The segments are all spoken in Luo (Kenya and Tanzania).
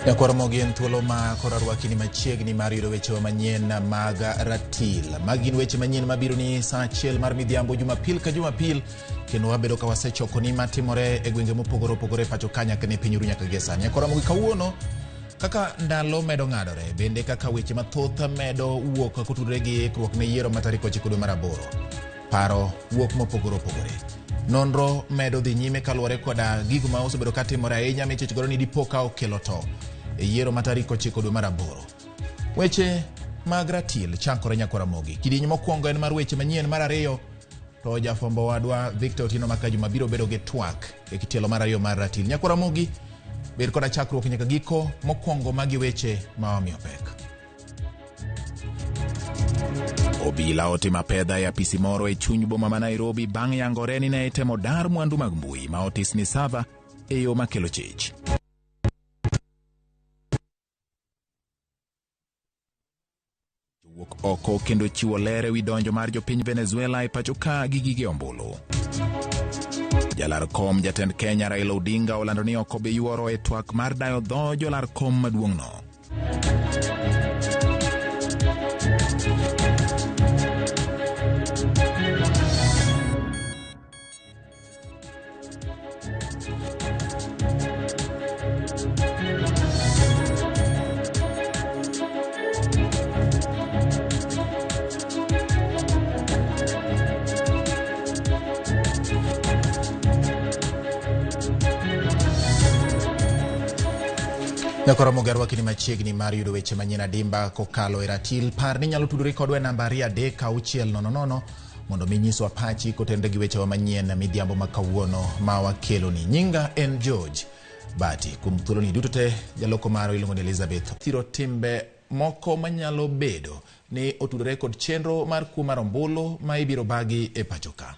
Nyakwar Ramogi en thuolo ma koro arwakini machiegni mar yudo wechewa manyien mag ratil. Magi gin weche manyien mabiro ni saa achiel mar midhiambo Jumapil ka Jumapil kendo wabedo ka wasechokoni matimore e gwenge mopogore opogore e pacho ka nyaka ne piny ru nyaka gie sani. Nyakwar Ramogi kawuono kaka ndalo medo ng'adore bende kaka weche mathoth medo wuok kotudore gi ikruok ne yiero ma tarik 9 dwe mar aboro. Paro wuok mopogore opogore. Nonro medo dhi nyime kaluwore koda gigo ma osebedo ka timore ahinya michich godo ni dipo ka okelo to e yiero ma tarik 9 dwe mar aboro. Weche mag ratil chakore nyakwa Ramogi. Kidieny mokwongo en mar weche manyien, mar ariyo to jafwambo wadwa Victor Otieno Makajuma biro bedo gi twak e kitielo mar ariyo mar ratil. Nyakwa Ramogi, bed koda chakruok nyaka giko. Mokwongo magi weche ma wamiyo pek. Obila otimo apedha e apisi moro e chuny boma ma Nairobi bang' yangore ni ne itemo dar mwandu mag mbui ma otis ni sava e yo makelo chich. Wuok oko kendo chiwo ler e wi donjo mar jopiny Venezuela e pacho ka gi gige ombulu. Jalar kom jatend Kenya Raila Odinga olando ni ok obi yuoro e twak mar dayo dho jolar kom maduong'no. Nyakoro Mogerwa kini machiegni mar yudo weche manyien adimba kokalo e ratil. Par ni nyalo tudori kodwa e namba 23600 mondo mi nyiswa pachi kotenre gi wechewa manyien midhiambo ma kawuono ma wakeloni. Nyinga en George Bati. Kuom thuoloni duto te jaloko marwa iluongo ni Elizabeth. Thiro timbe moko manyalo bedo ni otudore kod chenro mar kuo mar ombulu ma ibiro bagi e pacho ka.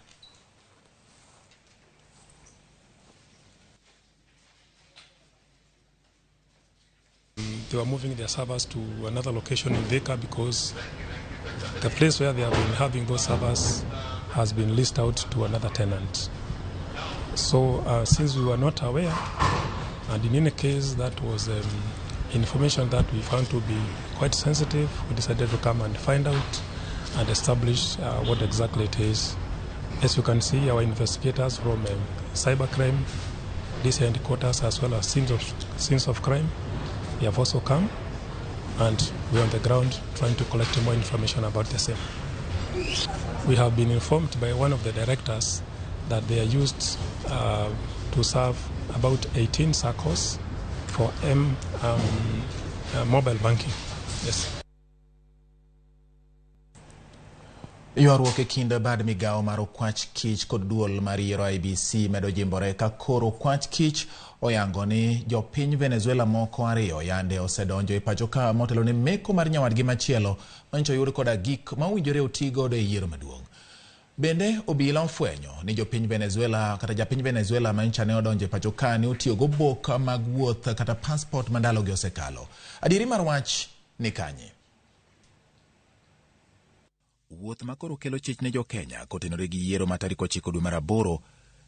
They were moving their servers to another location in Thika because the place where they have been having those servers has been leased out to another tenant. So since we were not aware, and in any case that was information that we found to be quite sensitive, we decided to come and find out and establish what exactly it is. As you can see, our investigators from cybercrime, DC headquarters, as well as scenes of crime, they have also come, and we're on the ground trying to collect more information about the same. We have been informed by one of the directors that they are used to serve about 18 circles for mobile banking. Yes. Ywaruok e kind bad migawo mar okwach kich kod duol mar yiero IEBC medo jimbore ka koro okwach kich oyango ni jopiny Venezuela moko ariyo yande osedonjo e pacho ka motelo ne meko mar nyawadgi machielo manyicho oyud koda gik ma owinjore oti godo e yiero maduong'. Bende obila ofwenyo ni jopiny Venezuela kata japiny Venezuela manyicha ne odonjo e pacho ka ne otiyo gobok mag wuoth kata passport ma ndalogi osekalo. Adieri mar wach ni kanye? Wuoth ma koro kelo chich ne jo-Kenya kotenore gi yiero ma tarik 9 dwe mar aboro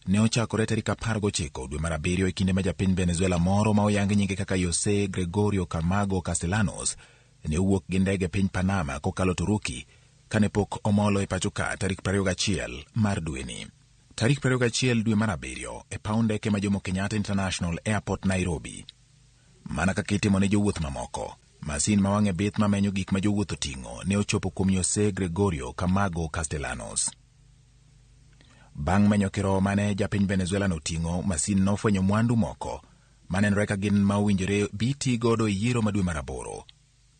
ne ochakore tarik 19 dwe mar abiriyo e kinde ma japiny Venezuela moro ma oyang nyinge kaka Jose Gregorio Camargo Castellanos ne owuok gi ndege piny Panama kokalo Turuki kane pok omolo e pacho ka tarik 21 mar dweni. Tarik 21 dwe mar abiriyo e paw ndeke ma Jomo Kenyatta International Airport Nairobi. Mana kaka itimo ne jowuoth mamoko, masin ma wang'e bith mamenyo gik ma jowuoth oting'o ne ochopo kuom Jose Gregorio Camargo Castellanos. Bang' menyo kirowo mane japiny Venezuela noting'o, masin nofwenyo mwandu moko manenore ka gin ma owinjore bi ti godo e yiero ma dwe mar aboro.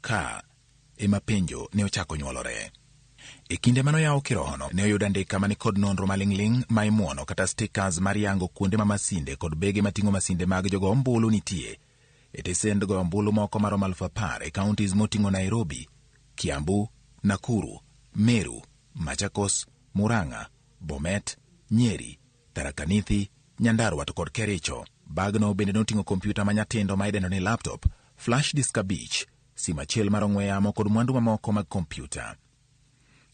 Ka ema penjo ne ochako nyuolore. E kinde mane oyawo kirohono, ne oyud andika mani kod nonro maling'ling' ma imuono kata stickers mar yango kuonde ma masinde kod bege mating'o masinde mag jogo ombulu nitie. E tesend goyo ombulu moko maromo 10,000 e counties moting'o Nairobi, Kiambu, Nakuru, Meru, Machakos, Murang'a, Bomet, Nyeri, Tharaka Nithi, Nyandarua to kod Kericho. Bagno bende noting'o kompyuta ma nyatindo ma idendo ni laptop, flash disk 5, simu achiel mar ong'we yamo kod mwandu mamoko mag kompyuta.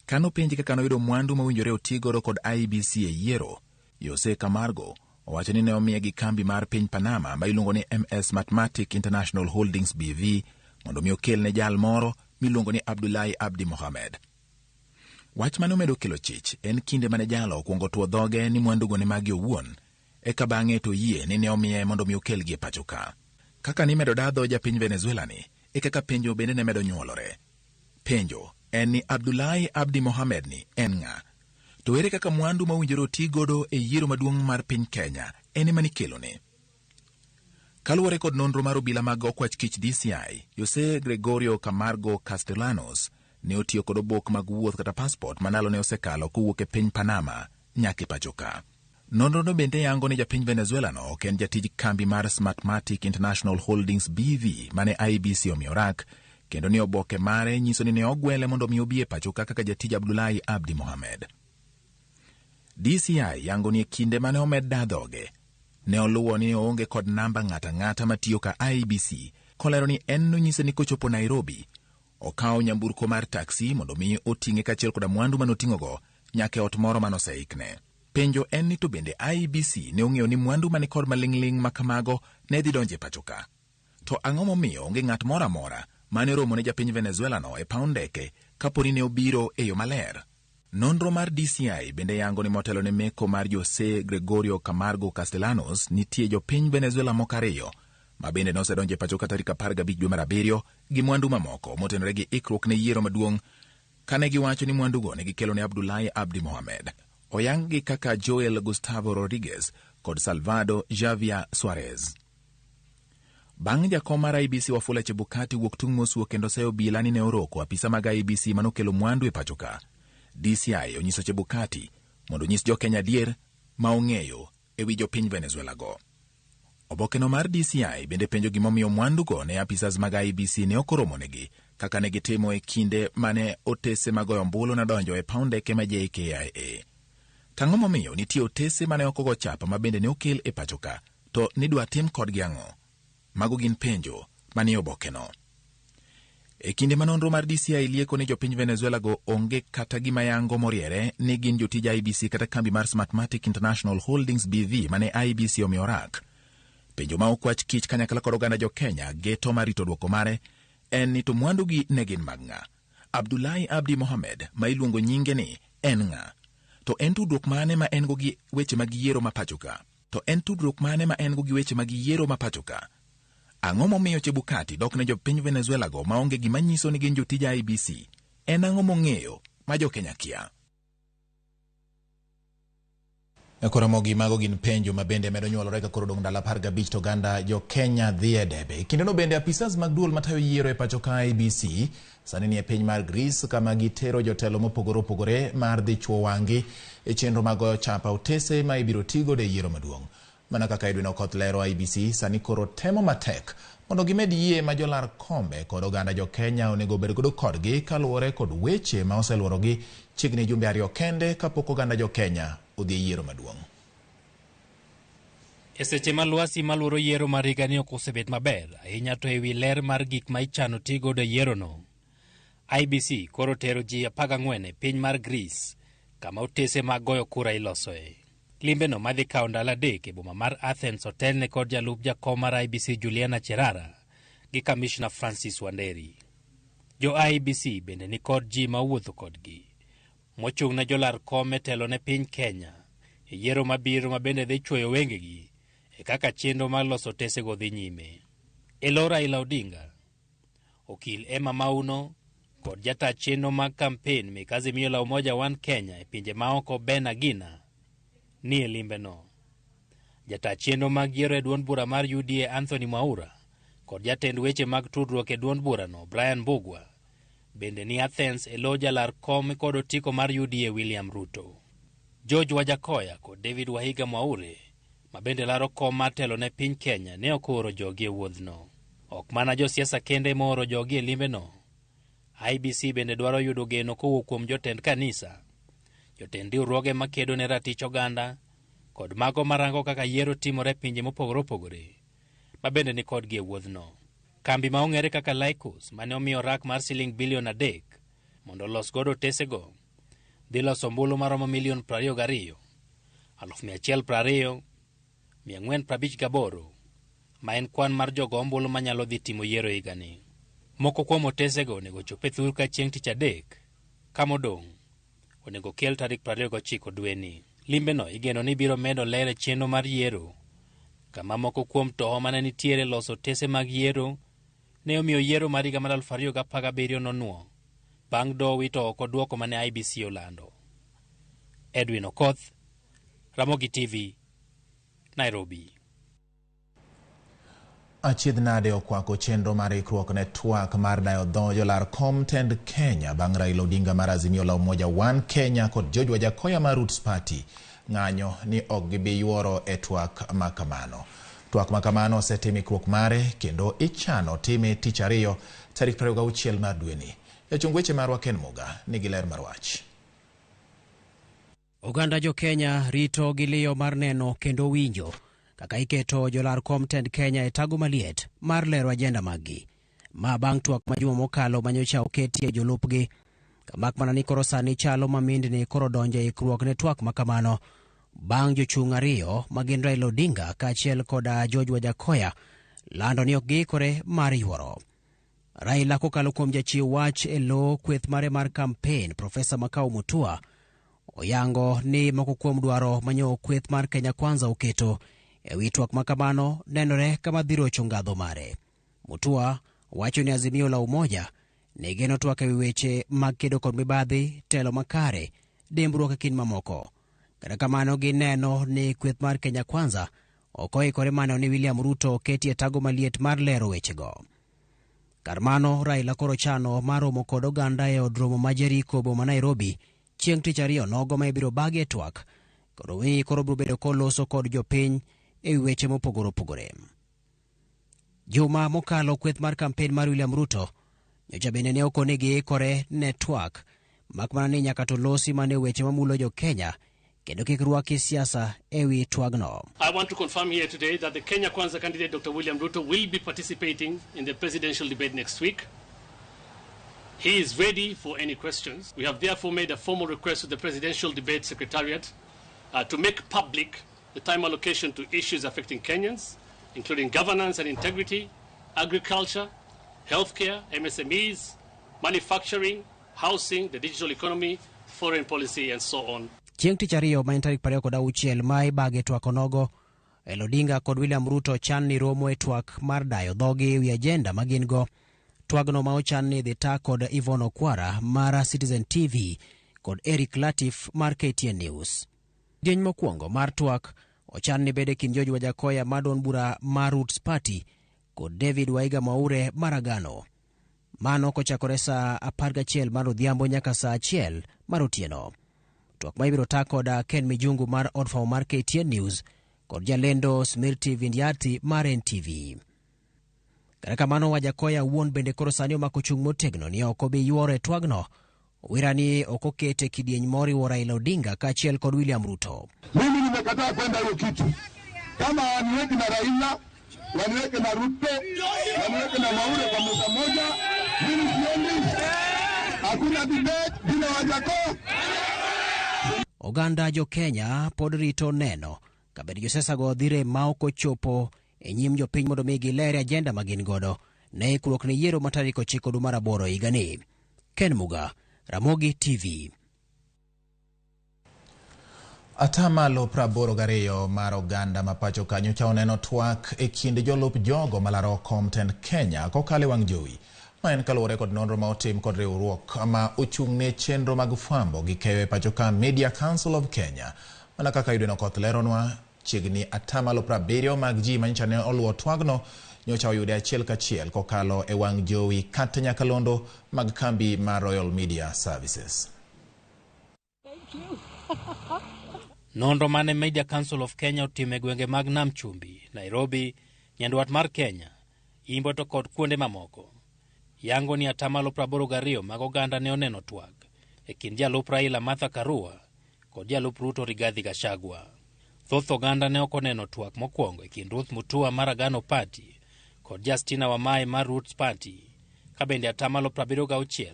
Kano penji kaka noyudo mwandu mowinjore oti godo kod IEBC e yiero, Jose Camargo Owacho ni ne omiye gi kambi mar piny Panama ma iluongo ni MS Mathematic International Holdings BV mondo mi okel ne jal moro miluongo ni Abdullahi Abdi Mohamed. Wach mane omedo kelo chich en kinde mane jalo okwongo tuo dhoge ni mwandugo ne magi owuon, eka bang'e to oyie ni ne omiye mondo mi okelgi e pacho ka. Kaka nimedo dadho japiny Venezuela ni, e kaka penjo bende ne medo nyuolore. Penjo en ni Abdullahi Abdi Mohamed ni en ng'a? To ere kaka mwandu mowinjore oti godo e yiero maduong' mar piny Kenya en ema nikelone? Kaluwore kod nonro mar obila mag okwach kich DCI, Jose Gregorio Camargo Castellanos ne otiyo kod obok mag wuoth kata passport ma ndalo ne osekalo kowuok e piny Panama nyaka e pacho ka. Nonrono bende yango ni japiny Venezuela no ok en jatij kambi mar Smartmatic International Holdings BV mane IEBC omiyo rak, kendo ni oboke mare nyiso ni ne ogwele mondo mi obi e pacho ka kaka jatij Abdullahi Abdi Mohamed. DCI yango ni e kinde mane omed da dhoge, ne oluwo ni oonge kod namba ng'ato ang'ata matiyo ka IEBC, kolero ni en nonyise ni kochopo Nairobi, okawo nyamburko mar taksi mondo mi oting'e kaachiel koda mwandu manoting'ogo nyaka e ot moro manoseikne. Penjo en ni to bende IEBC ne ong'eyo ni mwandu mani kod maling'ling' ma kamago ne dhi donjo e pacho ka? To ang'o momiyo onge ng'at moro amora mane oromo ne japiny Venezuela no e paw ndeke kapo ni ne obiro e yo maler? Nonro mar DCI bende yango ni motelo ne meko mar Jose Gregorio Camargo Castellanos nitie jopiny Venezuela moko ariyo ma bende nosedonjo e pacho ka tarik 15 dwe mar abiriyo gi mwandu mamoko motenore gi ikruok ne yiero maduong' kane giwacho ni mwandugo ne gikelo ne Abdullahi Abdi Mohamed. Oyang gi kaka Joel Gustavo Rodriguez kod Salvador Javier Suarez. Bang' jakom mar IEBC Wafula Chebukati wuok tung' mosuo kendo seyo obila ni ne oroko apisa mag IEBC manokelo mwandu e pacho ka. DCI onyiso Chebukati mondo onyis jo-Kenya adier ma ong'eyo e wi jopiny Venezuela go. Obokeno mar DCI bende penjo gimomiyo mwandugo ne apisas mag IEBC ne ok oromonegi kaka ne gitimo e kinde mane otese mag goyo ombulu nodonjo e paw ndeke ma JKIA. Tang'o momiyo nitie otese mane ok ogo chapa ma bende ne okel e pacho ka, to nidwa tim kodgi ang'o? Mago gin penjo manie obokeno. E kinde ma nonro mar DCI lieko ni jopiny Venezuela go onge kata gima yango moriere ni gin jotij IEBC kata kambi mar Smartmatic International Holdings BV mane IEBC omiyo rak. Penjo ma okwach kich kanyakla kod oganda jo Kenya geto mar rito dwoko mare en ni to mwandugi ne gin mag ng'a? Abdullahi Abdi Mohamed ma iluongo nyinge ni en ng'a? To en tudruok mane ma en go gi weche mag yiero ma pacho ka? To en tudruok mane ma en go gi weche mag yiero ma pacho ka? Ang'o momiyo Chebukati dok ne jopiny Venezuela go maonge gima nyiso ni gin jotij IEBC? En ang'o mong'eyo ma jo-Kenya kia? Koro mago gin penjo ma bende medo nyuolore ka koro dong' ndalo 15 to oganda jo Kenya dhi e debe. E kindeno bende apisas mag duol matayo yiero e pacho ka IEBC sani ni e piny mar Greece kama gitero jotelo mopogore opogore mar dhi chuo wang'gi e chenro mag goyo chapa otese ma ibiro ti godo e yiero maduong'. Mana kaka Edwin Okoth lero, IEBC sani koro temo matek mondo gimed yie ma jolar kombe kod oganda jo Kenya onego obed godo kodgi kaluwore kod weche ma oseluorogi chiegni jumbe ariyo kende kapok oganda jo Kenya odhi e yiero maduong'. E seche ma lwasi maluoro yiero mar higani ok osebet maber ahinya to ewi ler mar gik ma ichano ti godo e yierono. IEBC koro tero ji 14 e piny mar Greece kama otese mag goyo kura ilosoe. Limbeno madhi kawo ndalo 3 e boma mar Athens otelne kod jalup jakom mar IEBC Juliana Cherara gi kamishna Francis Wanderi. Jo IEBC bende ni kod ji ma owuotho kodgi mochung' ne jolar kom e telo ne piny Kenya e yiero mabiro ma bende dhi chwoyo wengegi e kaka chenro mar loso otesego dhi nyime. E lo Raila Odinga, okil Emma Mauno kod jata chenro mag kampen mek Azimio la Umoja One Kenya e pinje maoko Ben Agina ni e limbeno. Jata chenro mag yiero e duond bura mar UDA Anthony Mwaura kod jatend weche mag tudruok e duond burano Brian Mbugua bende ni Athens e lo jalar kom kod otiko mar UDA William Ruto. George Wajackoyah kod David Wahiga Mwaure ma bende laro kom mar telo ne piny Kenya ne ok ooro jogi e wuodhno. Ok mana josiasa kende mooro jogi e limbeno. IEBC bende dwaro yudo geno kowuok kuom jotend kanisa, jotend riwruoge makedo ne ratich oganda kod mago marango kaka yiero timore e pinje mopogore opogore ma bende ni kodgi e wuodhno. Kambi ma ong'ere kaka Lycos mane omiyo rak mar siling bilion 3 mondo olos godo otesego dhi loso ombulu maromo milion 22,120. 458 ma en kwan mar jogo ombulu manyalo dhi timo yiero higani. Moko kuom otesego onego chop e thur ka chieng' tich adek, ka modong' onego kel tarik 29 dweni. Limbeno igeno ni biro medo ler e chenro mar yiero, kama moko kuom toho mane nitiere loso otese mag yiero ne omiyo yiero mar higa mar 2017 nonuo bang' doho wito oko duoko mane IEBC olando. Edwin Okoth, Ramogi TV, Nairobi. Achiedh nade okwako chenro mar ikruok ne twak mar dayo dho jolar kom tend Kenya bang' Raila Odinga mar Azimio la Umoja One Kenya kod George Wajackoyah mar Roots Party ng'anyo ni ok gibi yuoro e twak ma kamano. Twak ma kamano osetim ikruok mare kendo ichano time tich ariyo tarik 26 mar dweni. Jachung weche marwa Ken Muga nigi ler mar wach. Oganda jo Kenya rito gi liyo mar neno kendo winjo kaka iketo jolar kom tend Kenya e tago maliet mar lero ajenda maggi. Ma bang' twak ma juma mokalo manyocha oketie jolupgi. Kamak mana ni koro sani chalo ma mindni koro donjo e ikruok ne twak ma kamano. Bang' jochung' ariyo ma gin Raila Odinga kaachiel koda George Wajackoyah lando ni ok giikore mar yuoro. Raila kokalo kuom jachiw wach e lo kweth mare mar kampen Profesa Makau Mutua oyango ni moko kuom dwaro manyo kweth mar Kenya Kwanza oketo e wi twak ma kamano nenore kama dhi rocho ngadho mare. Mutua wacho ni Azimio la Umoja ne geno twak e wi weche mag kedo kod mibadhi, telo makare, dimbruok e kind mamoko. Kata kamano gineno ni kweth mar Kenya Kwanza ok oikore maneno ni William Ruto oketi e tago maliet mar lero wechego. Kar mano, Raila koro chano mar romo kod oganda e od romo ma Jericho boma Nairobi chieng' tich ariyo nogo ma ibiro bagi e twak kendo mi koro biro bedo koloso kod jopiny e wi weche mopogore opogore. Juma mokalo kweth mar kampen mar William Ruto nyocha bende ne okoni giikore ne twak mak mana ni nyaka to losi mane weche mamulo jo Kenya kendo kik rwaki siasa e wi twagno. I want to confirm here today that the Kenya Kwanza candidate Dr. William Ruto will be participating in the presidential debate next week. He is ready for any questions. We have therefore made a formal request to the Presidential Debate Secretariat to make public the time allocation to issues affecting Kenyans, including governance and integrity, agriculture, healthcare, MSMEs, manufacturing, housing, the digital economy, foreign policy, and so on. Chieng' tich ariyo ma en tarik 26 ma ibage twak onogo, Raila Odinga kod William Ruto chan ni romo e twak mar dayo dhogi e wi ajenda ma gin go. Twagno ma ochan ni dhi ta kod Yvonne Okwara mar Citizen TV kod Eric Latif mar KTN News. Kidieny mokwongo mar twak ochan ni bedo e kind George Wajackoyah mar duond bura mar Roots Party kod David Waiga Mwaure mar Agano. Mano kochakore saa 11 mar odhiambo nyaka saa 1 mar otieno. Twak ma ibiro ta kod Ken Mijungu mar od fwambo mar KTN News kod jalendo Smirti Vindyati mar NTV. Kata kamano Wajackoyah wuon bende koro sani omako chung' motegno ni ok obi yuoro e twagno. Owira ni ok okete kidieny moriwo Raila Odinga kaachiel kod William Ruto. Mimi nimekataa kwenda hiyo kitu. Kama waniweke na Raila, waniweke na Ruto, waniweke na Mwaure kwa meza moja, mimi siendi. Hakuna debate bila Wajackoyah. Oganda jo Kenya pod rito neno kabed josiasa go dhi rem ma ok ochopo e nyim jopiny mondo mi giler ajenda ma gin godo ne ikruok ne yiero ma tarik 9 dwe mar aboro higani. Ken Muga, Ramogi TV. Atamalo 82 mar oganda ma pacho kanyo cha oneno twak e kind jolup jogo malaro kom tend Kenya kokalo e wang' jowi. Ma en kaluwore kod nonro ma otim kod riwruok ma ochung' ne chenro mag fwambo gi keyo e pacho ka Media Council of Kenya. Mana kaka Edwin Okoth leronwa, chiegni atamalo 70 mag ji manyocha ne oluwo twagno nyocha oyude achiel kachiel kokalo e wang' jowi kata nyakalondo mag kambi mar Royal Media Services. Nonro mane Media Council of Kenya otimo e gwenge mag Nam Chumbi, Nairobi, Nyandwat mar Kenya, Imbo to kod kuonde mamoko. Yango ni atamalo 82 mag oganda ne oneno twak e kind jalup Raila Martha Karua kod jalup Ruto Rigathi Gachagua. Thoth oganda ne ok oneno twak mokwongo e kind Ruth Mutua mar Agano Party kod Justina Wamae mar Roots Party, ka bende atamalo 76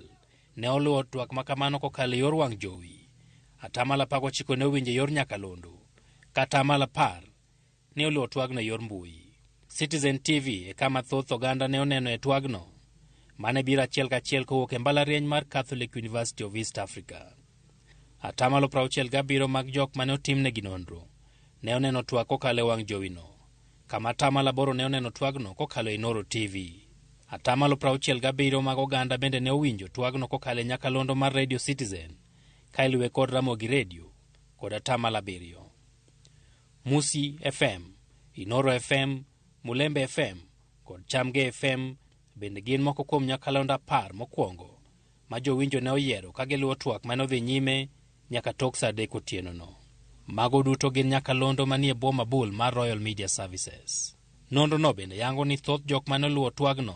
ne oluwo twak makamano kokalo e yor wang' jowi. Atamalo 19 ne owinjo e yor nyakalondo, ka atamalo 10 ne oluwo twagno e yor mbui. Citizen TV e kama thoth oganda ne oneno e twagno, mane biro achiel kachiel kowuok e mbalariany mar Catholic University of East Africa. Atamalo 67 mag jok mane otimnegi nonro ne oneno twak kokalo e wang' jowino, kama atamalo 8 ne oneno twagno kokalo e Inooro TV. Atamalo 67 mag oganda bende ne owinjo twagno kokalo e nyakalondo mar Radio Citizen, ka iluwe kod Ramogi Radio kod atamalo 7. Musi FM, Inooro FM, Mulembe FM kod Chamge FM bende gin moko kuom nyakalondo 10 mokwongo ma jowinjo ne oyiero ka giluwo twak mane odhi nyime nyaka tok saa 3 otienono. Mago duto gin nyakalondo manie bwo mabul mar Royal Media Services. Nonrono bende yango ni thoth jok mane oluwo twagno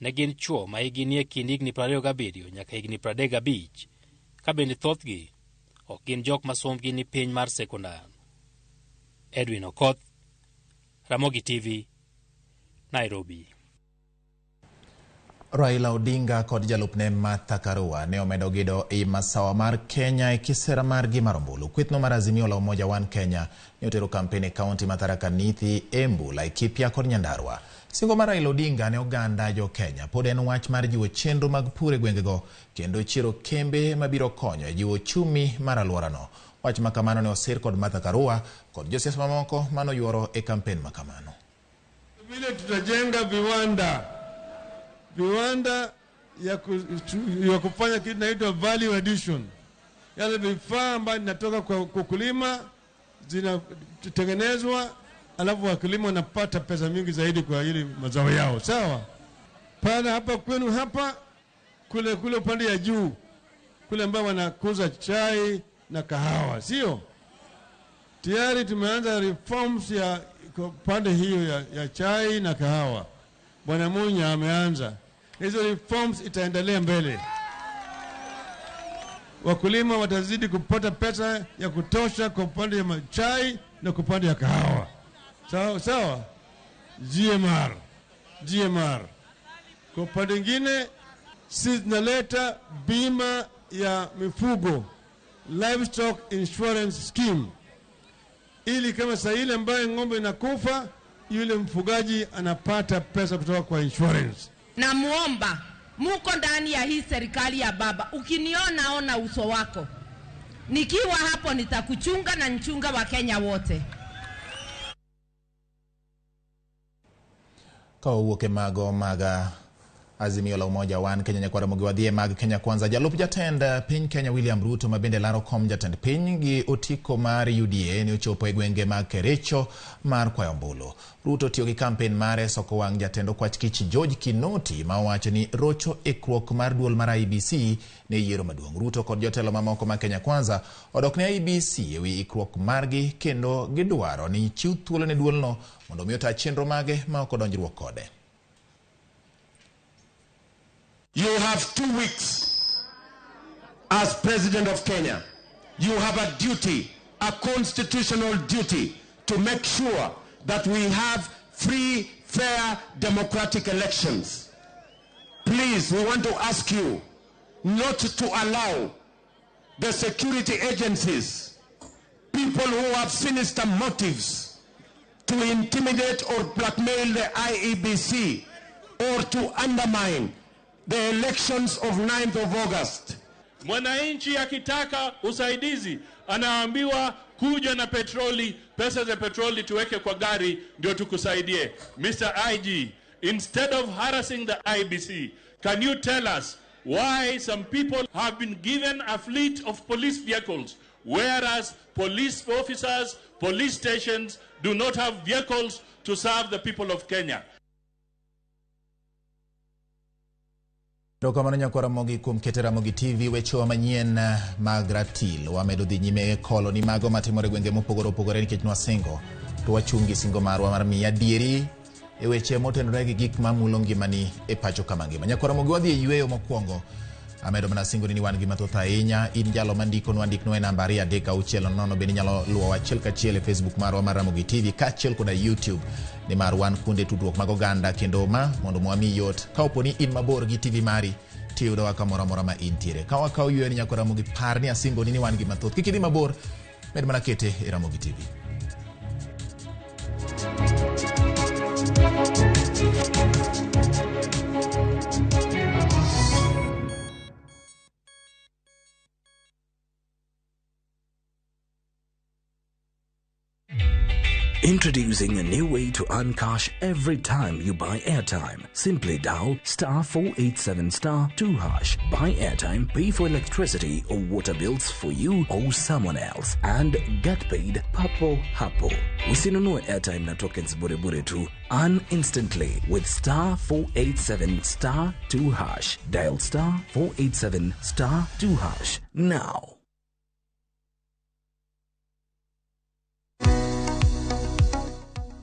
ne gin chwo ma hikgi nie kind higni 27 nyaka higni 35, ka bende thothgi ok gin jok ma sombgi ni piny mar sekondar. Edwin Okoth, Ramogi TV, Nairobi. Raila Odinga kod jalupne Martha Karua ne omedo gido i masawa mar Kenya e kisera margi mar ombulu. Kwethno mar Azimio la Umoja One Kenya ne otero kampen e kaunti ma Tharaka Nithi, Embu, Laikipia kod Nyandarua. Singo mar Raila Odinga ne oganda jo Kenya pod en wach mar jiwo chenro mag pur e gwengego kendo chiero kembe mabiro konyo e jiwo uchumi mar alworano. Wach ma kamano ne osir kod Martha Karua kod josiasa mamoko manoyuoro e kampen ma kamano. Vile tutajenga viwanda ya kufanya kitu inaitwa value addition, yale vifaa ambayo inatoka kwa kulima zinatengenezwa, alafu wakulima wanapata pesa mingi zaidi kwa ili mazao yao. Sawa, pale hapa kwenu hapa kule kule upande ya juu kule ambao wanakuza chai na kahawa, sio? Tayari tumeanza reforms ya pande hiyo ya chai na kahawa. Bwana Munya ameanza hizo reforms, itaendelea mbele. Wakulima watazidi kupata pesa ya kutosha kwa upande ya chai na kwa upande ya kahawa. Sawa sawa, GMR. Kwa upande mwingine sisi tunaleta bima ya mifugo, livestock insurance scheme, ili kama saa ile ambayo ng'ombe inakufa yule mfugaji anapata pesa kutoka kwa insurance. Namuomba, muko ndani ya hii serikali ya baba, ukiniona ona uso wako. Nikiwa hapo nitakuchunga na nchunga wa Kenya wote. Ka owuok e mago maga Azimio la Umoja One Kenya nyakwara Ramogi wadhi mag Kenya Kwanza. Jalup jatend piny Kenya William Ruto ma bende laro kom jatend piny gi otiko mar UDA ne ochopo e gwenge mag Kericho mar kwayo ombulu. Ruto tiyo gi kampen mare soko wang' jatend okwach kich George Kinoti ma owacho ni rocho ikruok mar duol mar IEBC ne yiero maduong'. Ruto kod jotelo mamoko ma Kenya Kwanza odok ne IEBC ewi ikruok margi kendo gidwaro ni chiw thuolo ne duolno mondo mi ota chenro mage ma ok odonjruok kode. You have 2 weeks as president of Kenya. You have a duty, a constitutional duty, to make sure that we have free, fair, democratic elections. Please, we want to ask you not to allow the security agencies, people who have sinister motives, to intimidate or blackmail the IEBC or to undermine the elections of 9th of August. Mwananchi akitaka usaidizi anaambiwa kuja na petroli, pesa za petroli tuweke kwa gari ndio tukusaidie. Mr. IG, instead of harassing the IBC, can you tell us why some people have been given a fleet of police vehicles, whereas police officers, police stations do not have vehicles to serve the people of Kenya? Erokamano nyakwar Ramogi kuom kete Ramogi TV wechewa manyien mag ratil. Wamedo dhi nyime kolo ni mago matimore gwenge mopogore opogore nikech nwasingo to wachung' gi singo marwa mar miyi adieri e weche motenore gi gik mamulo ngimani e pacho kama ngima. Nyakwar Ramogi wadhi e yweyo mokwongo. Amedo mana singo ni wan gi mathoth ahinya. In jalo mandikonwa ndiknwa e namba 23600 bende inyalo luwowa achiel kachiel e Facebook marwa mar Ramogi TV kaachiel koda YouTube nimar wan kuonde tudruok mag oganda kendo ma mondo mwami yot ka opo ni in mabor gi TV mari tiyudowa kamoro amora ma intiere. Ka wakawo yweyo ni nyakwar Ramogi par ni asingoni ni wan gi mathoth. Kik idhi mabor, med mana kete e Ramogi TV. Introducing a new way to earn cash every time you buy airtime. Simply dial star 487 star 2 hash. Buy airtime, pay for electricity or water bills for you or someone else, and get paid papo hapo. Usinunue airtime na tokens bure bure tu. Earn instantly with star 487 star 2 hash. Dial star 487 star 2 hash now.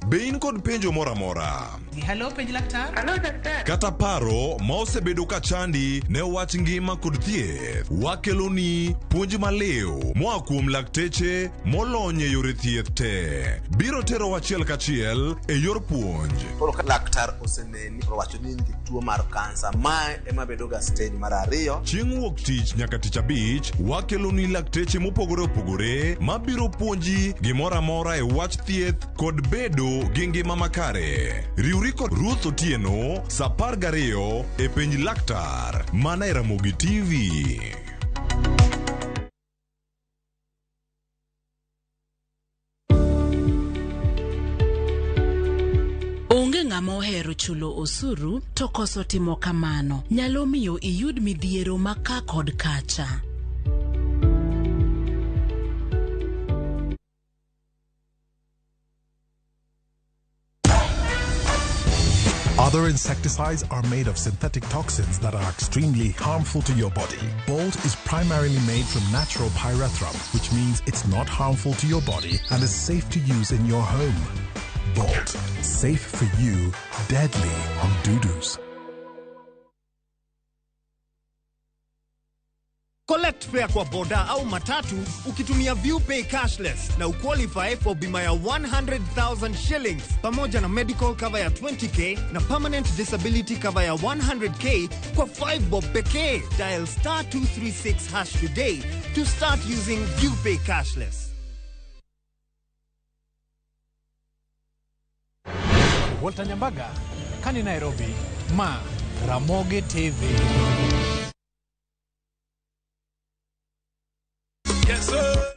Be in kod penjo moro amora? Hello, penj laktar. Hello, daktari. Kata paro ma osebedo ka chandi ne wach ngima kod thieth, wakeloni puonj maliw moa kuom lakteche molony e yore thieth te. Biro tero achiel kachiel e yor puonj. Koro ka laktar oseneni owacho ni in gi tuo mar kansa, mae ema bedo ga stage mar ariyo. Chieng' wuok tich nyaka tich abich, wakeloni lakteche mopogore opogore mabiro puonji gimoro amora e wach thieth kod bedo gi ngima makare. Riwri kod Ruth Otieno sa 12 e Penj Laktar mana e Ramogi TV. Onge ng'ama ohero chulo osuru to koso timo kamano nyalo miyo iyud midhiero ma ka kod kacha. Other insecticides are made of synthetic toxins that are extremely harmful to your body. Bolt is primarily made from natural pyrethrum, which means it's not harmful to your body and is safe to use in your home. Bolt, safe for you, deadly on dudus. Collect fare kwa boda au matatu ukitumia ViewPay cashless na uqualify for bima ya 100,000 shillings pamoja na medical cover ya 20k na permanent disability cover ya 100k kwa 5 bob pekee. Dial star 236 hash today to start using ViewPay cashless. Walter Nyambaga, kani Nairobi, ma Ramogi TV.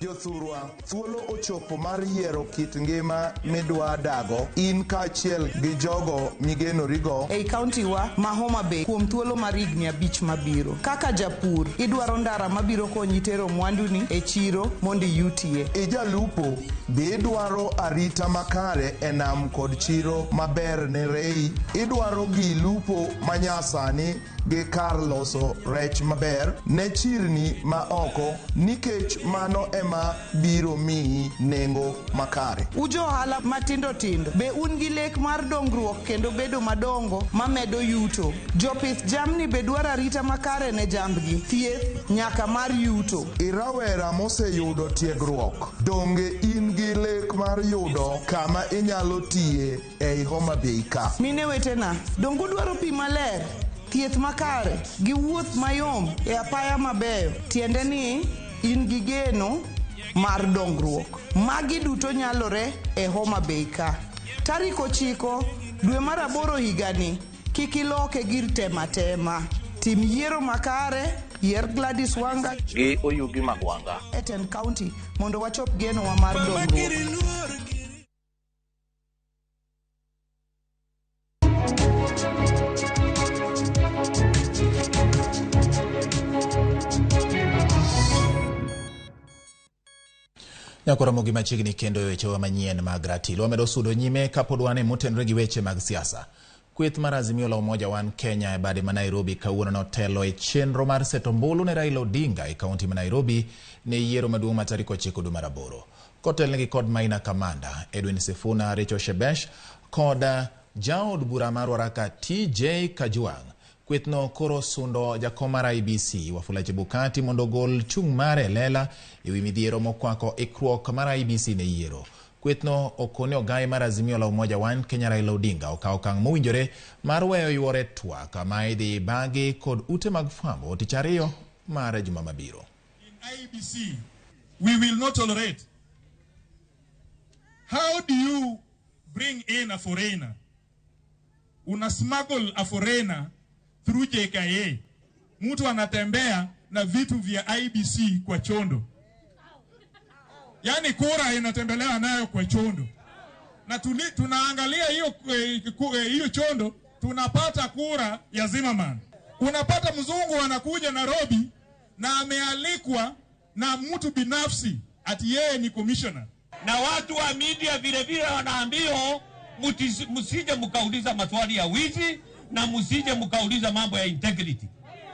Jothurwa, thuolo ochopo mar yiero kit ngima midwa dago in kaachiel gi jogo migenorigo ei kaunti wa ma Homa Bay kuom thuolo mar higni 5 mabiro. Kaka japur, idwaro ndara mabiro konyi tero mwanduni e chiro mondo iyutie. Ijalupo, be idwaro arita makare e nam kod chiro maber ne rei. Idwaro gi lupo manyasani gi kar loso rech maber ne chirni ma oko nikech mano ema biro miyi nengo makare. Ujo ohala matindo tindo, be un gi lek mar dongruok kendo bedo madongo mamedo yuto? Jopith jamni be dwaro arita makare ne jambgi, thieth nyaka mar yuto. Irawera moseyudo tiegruok, donge in gi lek mar yudo kama inyalo tiye ei Homa Bay ka? Mine wetena, donge udwaro pi maler, thieth makare gi wuoth mayom e apaya mabeyo? Tiende ni in gi geno mar dongruok. Magi duto nyalore e Homa Bay ka. Tarik 9 dwe mar 8 higani, kik iloke gir tema tema. Tim yiero makare, yier Gladys Wanga gi Oyugi Magwanga e tend county mondo wachop genowa mar dongruok. Nyaka Ramogi machiegni kendo e wechewa manyien mag ratil. Wamedo sudo nyime kapod wan e motenore gi weche mag siasa. Kweth mar Azimio la Umoja One Kenya e bade ma Nairobi kawuono notelo e chenro mar seto ombulu ne Raila Odinga e kaunti ma Nairobi ne yiero maduong' ma tarik 9 dwe mar 8. Kotelnegi kod Maina Kamanda, Edwin Sifuna, Rachel Shebesh kod jaod bura mar Ruaraka TJ Kajwang'. Kwethno koro sundo jakom mar IEBC Wafula Chebukati mondo ogol chung' mare e lela ewi midhiero mokwako ikruok mar IEBC ne yiero. Kwethno okone ogai mar Azimio la Umoja One Kenya Raila Odinga okawo okang' mowinjore mar weyo yuore twak ma idhi bagi kod ute mag fwambo tich ariyo mar juma mabiro. In IEBC, we will not tolerate. How do you bring in a foreigner? Una smuggle a foreigner through JKA. Mtu anatembea na vitu vya IEBC kwa chondo. Yani kura inatembelewa nayo kwa chondo. Na tunaangalia hiyo chondo, tunapata kura ya Zimmerman. Unapata mzungu anakuja Nairobi na amealikwa na mtu binafsi ati yeye ni commissioner. Na watu wa media vile vile wanaambiwa msije mkauliza maswali ya wizi na msije mkauliza mambo ya integrity.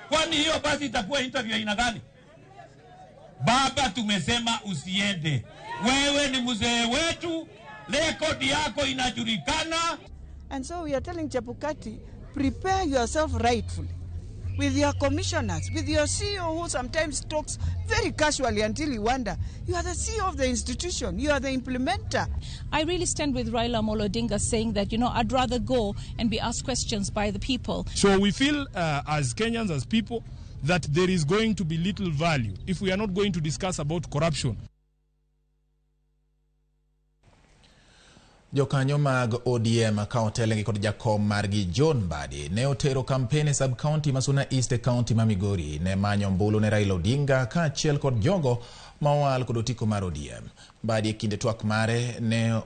Kwani hiyo basi itakuwa interview aina gani? Baba, tumesema usiende. Wewe ni mzee wetu, rekodi yako inajulikana. And so we are telling Chebukati, prepare yourself rightfully with your commissioners, with your CEO who sometimes talks very casually until you wonder, you are the CEO of the institution, you are the implementer. I really stand with Raila Amolo Odinga saying that, I'd rather go and be asked questions by the people. So we feel as Kenyans, as people, that there is going to be little value if we are not going to discuss about corruption. Jokanyo mag ODM ka otelnegi kod jakom margi John Mbadi ne otero kampen e sub-county ma Suna East e county ma Migori ne manyo ombulu ne Raila Odinga kaachiel kod jogo ma owal kod otiko mar ODM. Mbadi e kinde twak mare ne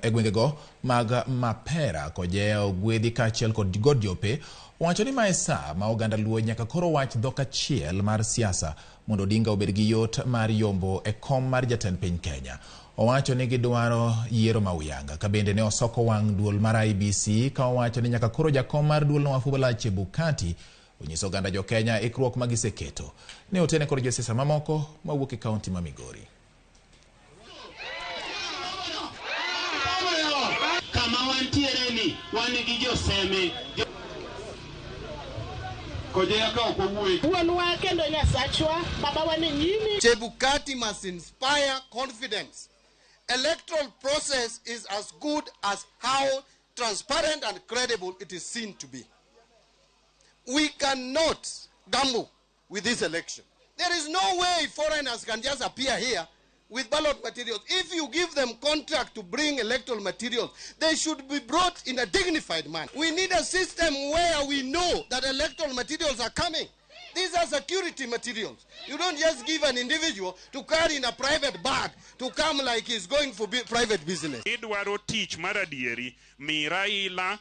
e gwengego mag Mapera, Kojea, Ogwedhi kaachiel kod Godiope owacho ni mae sa ma oganda Luo nyaka koro wach dhok achiel mar siasa mondo Odinga obed gi yot mar yombo e kom mar jatend piny Kenya. Owacho ni gidwaro yiero ma uyanga. Ka bende ne osoko wang' duol mar IEBC ka owacho ni nyaka koro jakom mar duolno Wafula Chebukati onyiso oganda jo Kenya ikruok ma giseketo. Ne otene kod josiasa mamoko mawuok e kaunti ma Migori. Kama wantiere ni wan gi joseme. Wuonwa kendo Nyasachwa, babawa ni nyimi. Chebukati must inspire confidence. Electoral process is as good as how transparent and credible it is seen to be. We cannot gamble with this election. There is no way foreigners can just appear here with ballot materials. If you give them contract to bring electoral materials, they should be brought in a dignified manner. We need a system where we know that electoral materials are coming. These are security materials. You don't just give an individual to carry in a private bag to come like he's going for private business. Idwaro tich mar adieri, mi Raila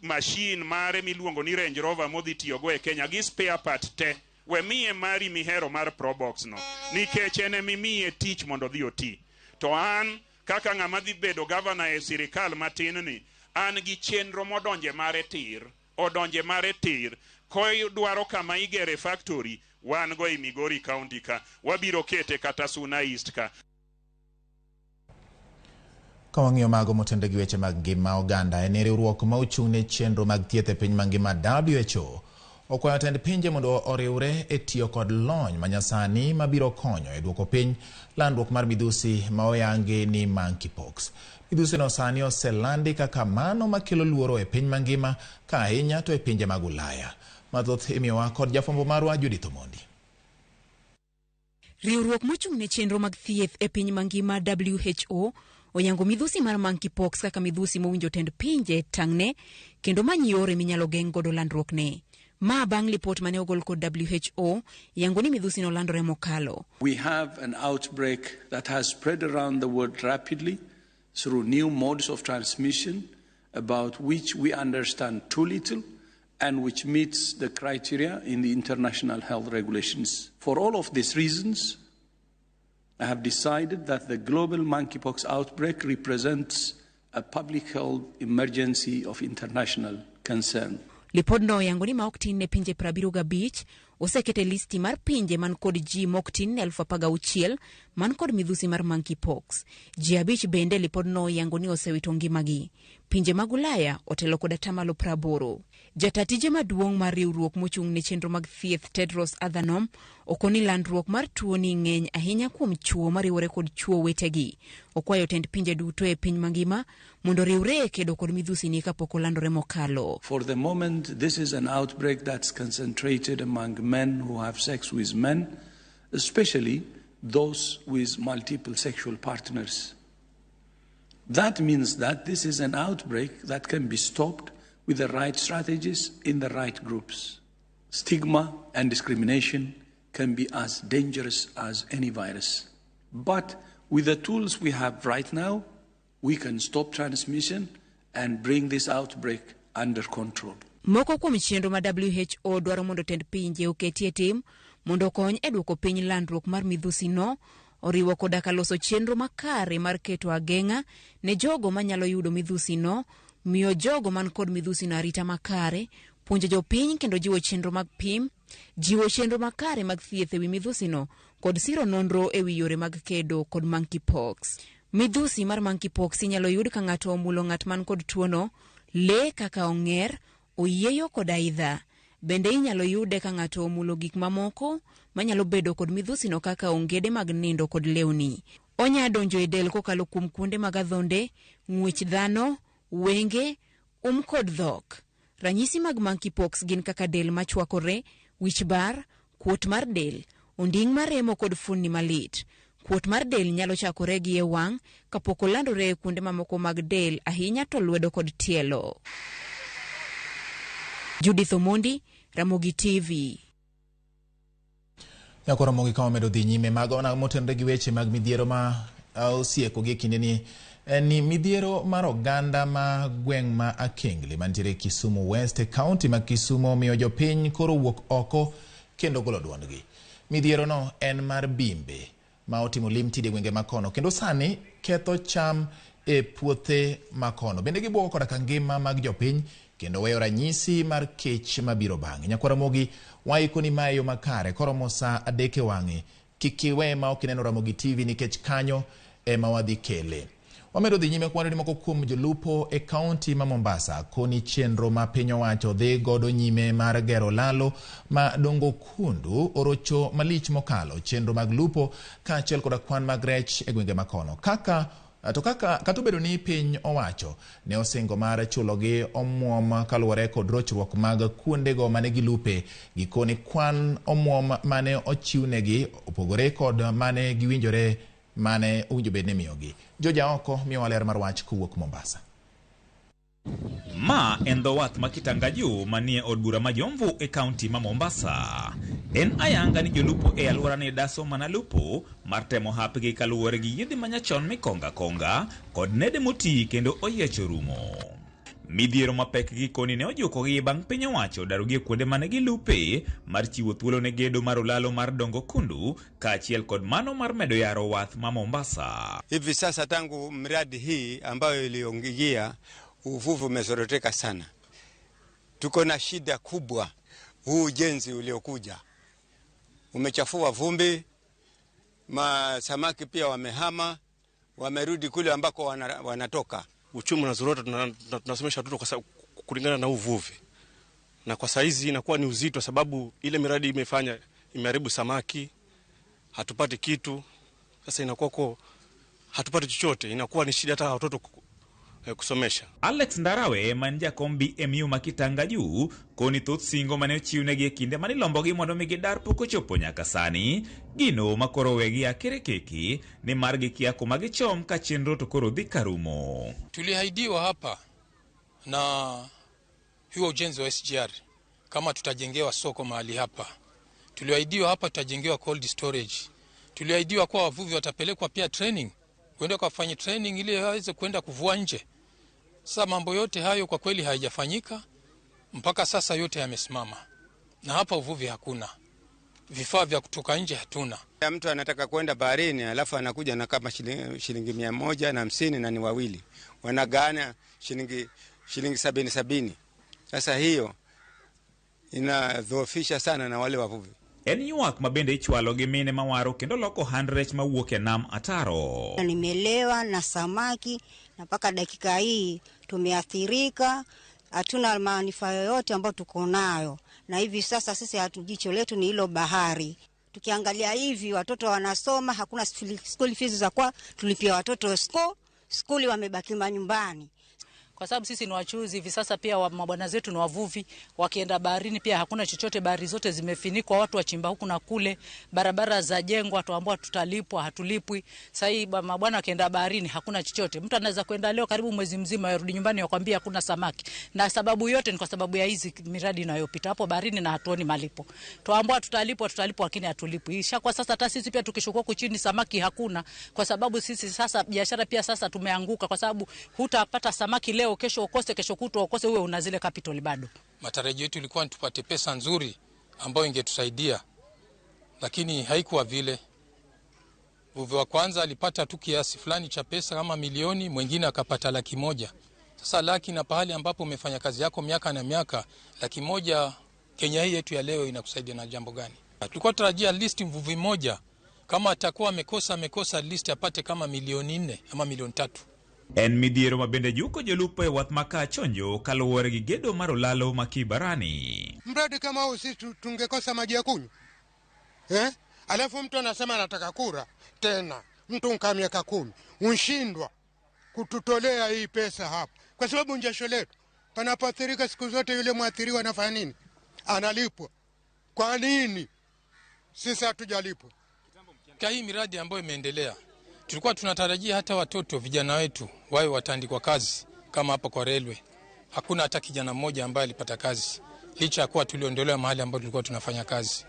machine mare miluongo ni Range Rover modhi tiyogo e Kenya gi spare part te. We miye mari mihero mar Probox no, nikech en emimiye tich mondo odhi oti. To an kaka ng'ama dhi bedo gavana e sirikal matin ni, an gi chenro modonje mare tir, odonje mare tir. Kodwaro kama igere factory, wan go e Migori County ka, wabiro kete kata Suna East ka. Ka wang'iyo mago motende gi weche mag ngima oganda, en riwruok ma ochung' ne chenro mag thieth e piny mangima WHO okwayo tend pinje mondo oriwre e tiyo kod lony manyasani mabiro konyo e duoko piny landruok mar midhusi ma oyangi ni monkeypox. Midhusi no sani oselandi kaka mano makelo luoro e piny mangima ka ahinya to e pinje mag Ulaya. Mathoth imiyowa kod jafwambo marwa Judith Omondi. Riwruok mochung' ne chenro mag thieth e piny mangima WHO oyango midhusi mar monkeypox kaka midhusi mowinjo tend pinje tang'ne kendo many yore minyalo geng' godo landruokne. Ma bang' lipot mane ogol kod WHO yango ni midhusi no landore mokalo. We have an outbreak that has spread around the world rapidly through new modes of transmission about which we understand too little and which meets the criteria in the international health regulations. For all of these reasons, I have decided that the global monkeypox outbreak represents a public health emergency of international concern. Lipodno yango ni ma ok tin ne pinje 75 osekete listi mar pinje man kod ji mok tin ne 16,000 man kod midhusi mar monkeypox. Ji 5 bende lipodno yango ni osewito ngimagi. Pinje mag Ulaya otelo kod 80%. Jatatije maduong' mar riwruok mochung' ne chenro mag thieth Tedros Adhanom okoni landruok mar tuo ni ng'eny ahinya kuom chuo mariwore kod chuo wetegi. Okwayo tend pinje duto e piny mangima mondo riwre e kedo kod midhusi ni kapok olandore mokalo. For the moment, this is an outbreak that's concentrated among men who have sex with men, especially those with multiple sexual partners. That means that this is an outbreak that can be stopped with the right strategies in the right groups. Stigma and discrimination can be as dangerous as any virus. But with the tools we have right now, we can stop transmission and bring this outbreak under control. Moko kuom chenro ma WHO dwaro mondo tend pinje oketie tim mondo okony e duoko piny landruok mar midhusi no oriwo koda ka loso chenro makare mar keto ageng'a ne jogo manyalo yudo midhusi no, miyo jogo man kod midhusi no arita makare, puonjo jopiny kendo jiwo chenro mag pim, jiwo chenro makare mag thieth ewi midhusi no kod siro nonro ewi yore mag kedo kod monkeypox. Midhusi mar monkeypox inyalo yud ka ng'ato omulo ng'at man kod tuono, lee kaka ong'er, oyieyo kod aidha. Bende inyalo yude ka ng'ato omulo gik mamoko manyalo bedo kod midhusino kaka ongede mag nindo kod lewni. Onya donjo e del kokalo kuom kuonde mag adhonde, ng'wech dhano, wenge, kod dhok. Ranyisi mag monkeypox gin kaka del machwakore, wich bar, kuot mar del, onding' maremo kod fuonni malit. Kuot mar del nyalo chakore gi e wang' kapok olandore e kuonde mamoko mag del, ahinya to lwedo kod tielo. Judith Omondi, Ramogi TV. Nyakoro Ramogi ka wamedo dhi nyime mago motenore gi weche mag midhiero ma osieko gi e kinde ni ni midhiero mar oganda ma gweng' ma Akengli mantiere Kisumu West e kaunti ma Kisumu omiyo jopiny koro wuok oko kendo golo duondgi. Midhiero no en mar bimbe ma otimo limtid e gwenge makono kendo sani ketho cham e puothe makono. Bende gibuogo koda ka ngima mag jopiny kendo weyo ranyisi mar kech mabiro bang'e. Nyakwar Ramogi waiko ni mae yo makare koromo saa 3 e wang'e. Kik iwe ma ok ineno Ramogi TV nikech kanyo ema wadhi kele. Wamedo dhi nyime kwano ni moko kuom jolupo e kaunti ma Mombasa koni chenro ma piny owacho dhi godo nyime mar gero lalo ma Dongo Kundu orocho malich mokalo chenro mag lupo kaachiel koda kwan mag rech e gwenge makono. Kaka to kaka kata obedo ni piny owacho ne osingo mar chulogi omuom kaluwore kod rochruok mag kuondego mane gilupe, gikone kwan omuom mane ochiwnegi opogore kod mane giwinjore mane owinjo bed ni imiyogi. Joja oko miyowa ler mar wach kowuok Mombasa. Ma en dho wath ma Kitangaju manie od bura ma Jomvu e kaunti ma Mombasa. En ayanga ni jolupo e alwora ni daso mana lupo mar temo hapgi kaluwore gi yiedhi manyachon mikonga konga kod nede moti kendo oyiecho rumo. Midhiero mapek gikoni ne ojukogi bang' piny owacho darogi e kuonde mane gilupe mar chiwo thuolo ne gedo mar olalo mar Dongo Kundu kaachiel kod mano mar medo yaro wath ma Mombasa. Hivi sasa tangu mradi hii ambayo iliyoingia, uvuvi umezoroteka sana. Tuko na shida kubwa. Huu ujenzi uliokuja umechafua vumbi, masamaki pia wamehama, wamerudi kule ambako wanatoka. Uchumi unazorota, tunasomesha watoto kwa kulingana na uvuvi, na kwa saizi inakuwa ni uzito sababu ile miradi imefanya imeharibu samaki, hatupati kitu. Sasa inakuwa kwa hatupati chochote, inakuwa ni shida hata watoto kusomesha. Alex Ndarawe man jakom BMU ma Kitangaju koni thoth singo mane ochiwnegi e kinde mane ilombogi mondo mi gidar pok ochopo nyaka sani, gino makoro wegi akerekeki nimar gikia kuma gichom ka chenro to koro dhi karumo. Tuliahidiwa hapa na huo ujenzi wa SGR kama tutajengewa soko mahali hapa. Tuliahidiwa hapa tutajengewa cold storage. Tuliahidiwa kuwa wavuvi watapelekwa pia training, kwenda kufanya training ili waweze kwenda kuvua nje. Sasa mambo yote hayo kwa kweli haijafanyika mpaka sasa, yote yamesimama. Na hapa uvuvi hakuna. Vifaa vya kutoka nje hatuna. Mtu anataka kwenda baharini alafu anakuja na kama shilingi 150 na ni wawili. Wanagawana shilingi 70. Sasa hiyo inadhoofisha sana na wale wavuvi. En ywak ma bende ichwalo gi mine mawaro kendo loko hand rech mawuok e nam ataro. Nimelewa na samaki na mpaka dakika hii tumeathirika, hatuna manufaa yoyote ambayo tuko nayo. Na hivi sasa sisi jicho letu ni hilo bahari. Tukiangalia hivi watoto wanasoma, hakuna school fees za kwa tulipia watoto skuli wamebaki manyumbani. Kwa sababu sisi ni wachuuzi hivi sasa, pia mabwana zetu ni wavuvi, wakienda baharini pia hakuna chochote, bahari zote zimefinikwa, watu wachimba huku na kule, barabara za jengwa, tuambiwa tutalipwa, hatulipwi. Sasa hii mabwana wakienda baharini hakuna chochote. Mtu anaweza kwenda leo karibu mwezi mzima, yarudi nyumbani wakwambia hakuna samaki, na sababu yote ni kwa sababu ya hizi miradi inayopita hapo baharini na hatuoni malipo. Tuambiwa tutalipwa, tutalipwa, lakini hatulipwi. Ishakuwa sasa hata sisi pia tukishuka huku chini samaki hakuna, kwa sababu sisi sasa biashara pia sasa tumeanguka, kwa sababu hutapata samaki leo, kesho ukose, kesho kutwa ukose, uwe una zile capital bado. Matarajio yetu ilikuwa ni tupate pesa nzuri ambayo ingetusaidia, lakini haikuwa vile. Mvuvi wa kwanza alipata tu kiasi fulani cha pesa kama milioni, mwingine akapata 100,000. Sasa laki na pahali ambapo umefanya kazi yako miaka na miaka, 100,000 Kenya hii yetu ya leo inakusaidia na jambo gani? Tulikuwa tarajia at least mvuvi mmoja kama atakuwa amekosa at least apate kama 4 milioni ama 3 milioni. En midhiero ma bende juko jolupo e wath ma Kachonjo kaluwore gi gedo mar olalo ma Kibarani. Mradi kama huu sisi tungekosa maji ya kunywa eh? Alafu mtu anasema anataka kura tena, mtu nkaa miaka 10 unshindwa kututolea hii pesa hapa, kwa sababu jasho letu panapoathirika siku zote, yule mwathiriwa anafanya nini? Analipwa. Kwa nini sisi hatujalipwa? Kwa hii miradi ambayo imeendelea, tulikuwa tunatarajia hata watoto vijana wetu wawe wataandikwa kazi kama hapa kwa railway. Hakuna hata kijana mmoja ambaye alipata kazi, licha ya kuwa tuliondolewa mahali ambapo tulikuwa tunafanya kazi.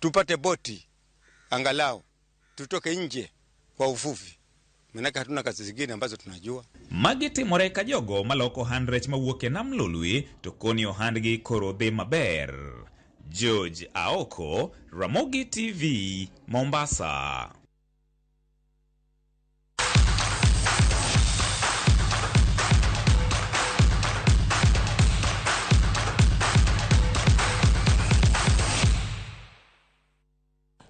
Tupate boti angalau tutoke nje kwa uvuvi, maanake hatuna kazi zingine ambazo tunajua. Magi timore ka jogo maloko ohand rech mawuok e nam Lolwe to koni ohandgi koro dhi maber. George Aoko, Ramogi TV, Mombasa.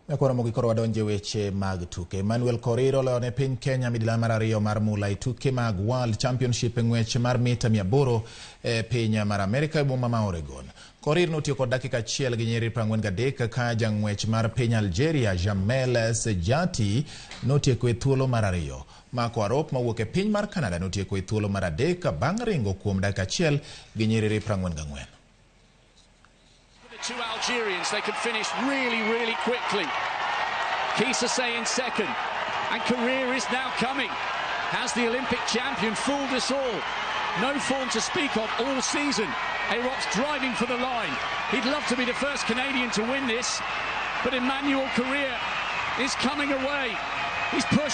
Nyakoro mogikoro wadonje weche mag tuke. Emmanuel Korir oloyo ne piny Kenya midila mar ariyo mar mula e tuke mag World Championship e ng'wech mar mita 800 e piny mar Amerika e boma ma Oregon. Korir notiyo kod dakika 1 gi nyiriri 43 ka jang'wech mar piny Algeria Jamel Sejati notieko e thuolo mar ariyo. Marco Arop mawuok e piny mar Canada notieko e thuolo mar adek bang' ringo kuom dakika 1 gi nyiriri 44. The two Algerians, they can finish really, really quickly. Kisase in second, and Korir is now coming. Has the Olympic champion fooled us all? No form to speak of all season. Arop's driving for the line. He'd love to be the first Canadian to win this, but Emmanuel Korir is coming away. He's pushed.